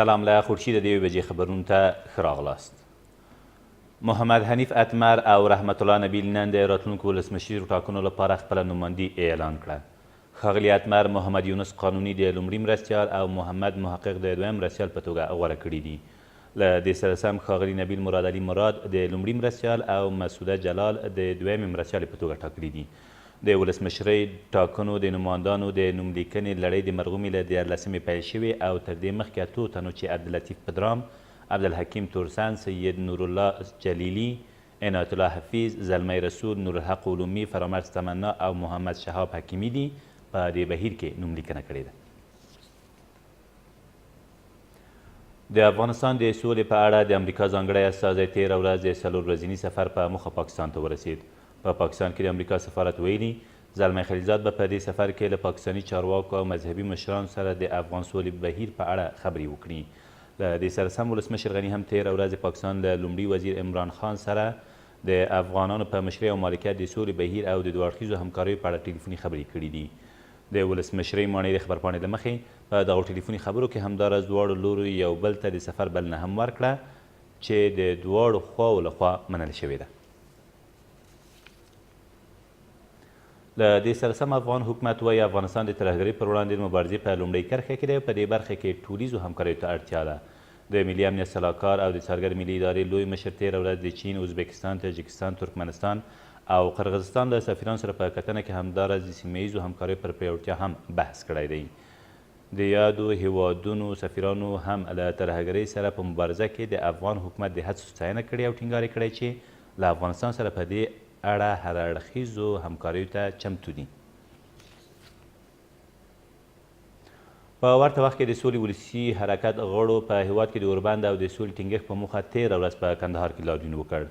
سلام له خورشیده د یوې بجې خبرونو ته ښه راغلاست. محمد حنیف اتمر او رحمت الله نبیل نن د راتلونکو ولسمشریزو ټاکنو لپاره خپله نوماندي اعلان کړه. ښاغلي اتمر محمد یونس قانوني د لومړي مرستیال او محمد محقق د دویم مرستیال په توګه غوره کړي دي. له دې سره سم ښاغلي نبیل مراد علي مراد د لومړي مرستیال او مسعوده جلال د دویمې مرستیالې په توګه ټاکلي دي. د ولسمشرۍ ټاکنو د نوماندانو د نوم لیکنې لړۍ د مرغومې له دیارلسمې پیل شوې او تر دې مخکې اتو تنو چې عبداللطیف پدرام، عبدالحکیم تورسن، سید نورالله جلیلي، عنایت الله حفیظ، زلمی رسول، نورالحق علومي، فرامرز تمنا او محمد شهاب حکیمي دي، په دې بهیر کې نوم لیکنه کړې ده. د افغانستان د سولې په اړه د امریکا ځانګړی استازی تېره ورځ د څلور ورځني سفر په موخه پاکستان ته ورسېد. په پاکستان کې د امریکا سفارت ویلي، زلمی خلیلزاد به په دې سفر کې له پاکستاني چارواکو او مذهبي مشرانو سره د افغان سولې بهیر په اړه خبرې وکړي. له دې سره سم ولسمشر غني هم تېره ورځ د پاکستان له لومړي وزیر عمران خان سره د افغانانو په مشرۍ او مالکیت د سولې بهیر او د دوه اړخیزو همکاریو په اړه ټیلیفوني خبرې کړې دي. د ولسمشرۍ ماڼۍ د خبرپاڼې له مخې، په دغو ټیلیفوني خبرو کې همداراز دواړو لورو یو بل ته د سفر بلنه هم ورکړه چې د دواړو خواوو له خوا منل شوې ده. له دې سره سم افغان حکومت وايي، افغانستان د ترهګرۍ پر وړاندې د مبارزې په لومړۍ کرښه کې دی او په دې برخه کې ټولیزو همکاریو ته اړتیا ده. د ملي امنیت سلاکار او د څارګر ملي ادارې لوی مشر تېره ورځ د چین، ازبیکستان، تاجکستان، ترکمنستان او قرغزستان له سفیرانو سره په کتنه کې همداراز د سیمه ییزو همکاریو پر پیاوړتیا هم بحث کړی دی. د یادو هېوادونو سفیرانو هم له ترهګرۍ سره په مبارزه کې د افغان حکومت د هڅو ستاینه کړې او ټینګار یې کړی چې له افغانستان سره په دې اړه هر اړخیزو همکاریو ته چمتو دي. په ورته وخت کې د سولې ولسي حرکت غړو په هېواد کې د اوربند او د سولې ټینګښت په موخه تېره ورځ په کندهار کې لاریون وکړ.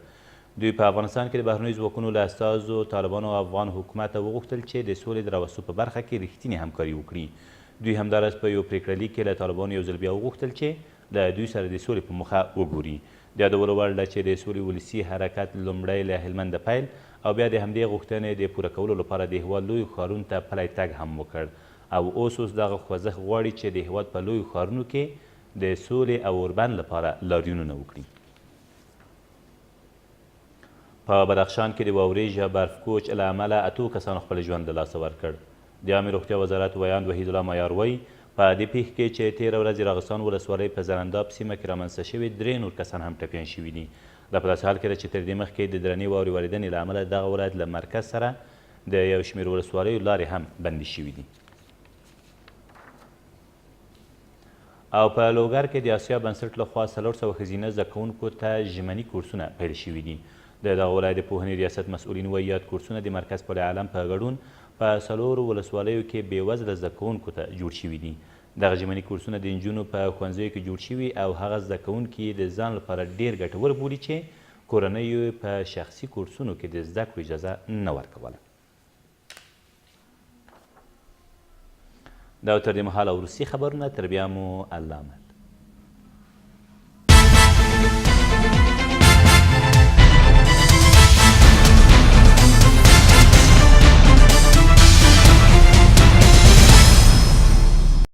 دوی په افغانستان کې د بهرنیو ځواکونو له استازو، طالبانو او افغان حکومته وغوښتل چې د سولې د راوستو په برخه کې رښتینې همکاري وکړي. دوی همداراز په یو پرېکړه لیک کې له طالبانو یو ځل بیا وغوښتل چې له دوی سره د سولې په موخه وګوري. د یادولو وړ ده چې د سولې ولسي حرکت لومړی له هلمنده پیل او بیا د همدې غوښتنې د پوره کولو لپاره د هېواد لویو ښارونو ته پلی تګ هم وکړ او اوس اوس دغه خوځښت غواړي چې د هېواد په لویو ښارونو کې د سولې او اوربند لپاره لاریونونه وکړي. په بدخشان کې د واورې ژه برف کوچ له امله اتو کسانو خپل ژوند له لاسه ورکړ. د عامې روغتیا وزارت ویاند وحیدالله مایار وایي، په دې پېښه کې چې تېره ورځ د راغستان ولسوالۍ په زرنداب سیمه کې رامنځته شوې، درې نور کسان هم ټپیان شوي دي. دا په داسې حال کې ده چې تر دې مخکې د درنې واورې ورېدنې له امله دغه ولایت له مرکز سره د یو شمېر ولسوالیو لارې هم بندې شوې دي. او په لوګر کې د اسیا بنسټ له خوا 400 ښځینه زده کوونکو ته ژمني کورسونه پیل شوي دي. د دغه ولایت د پوهنې ریاست مسؤلین وایي، یاد کورسونه د مرکز پل علم په ګډون په څلورو ولسوالیو کې بې وزله زده کوونکو ته جوړ شوي دي. دغه ژمني کورسونه د نجونو په ښوونځیو کې جوړ شوي او هغه زده کوونکي یې د ځان لپاره ډېر ګټور بولي چې کورنیو یې په شخصي کورسونو کې د زده کړو اجازه نه ورکوله. دا تر دې مهاله وروستي خبرونه، تر بیا مو الله مل.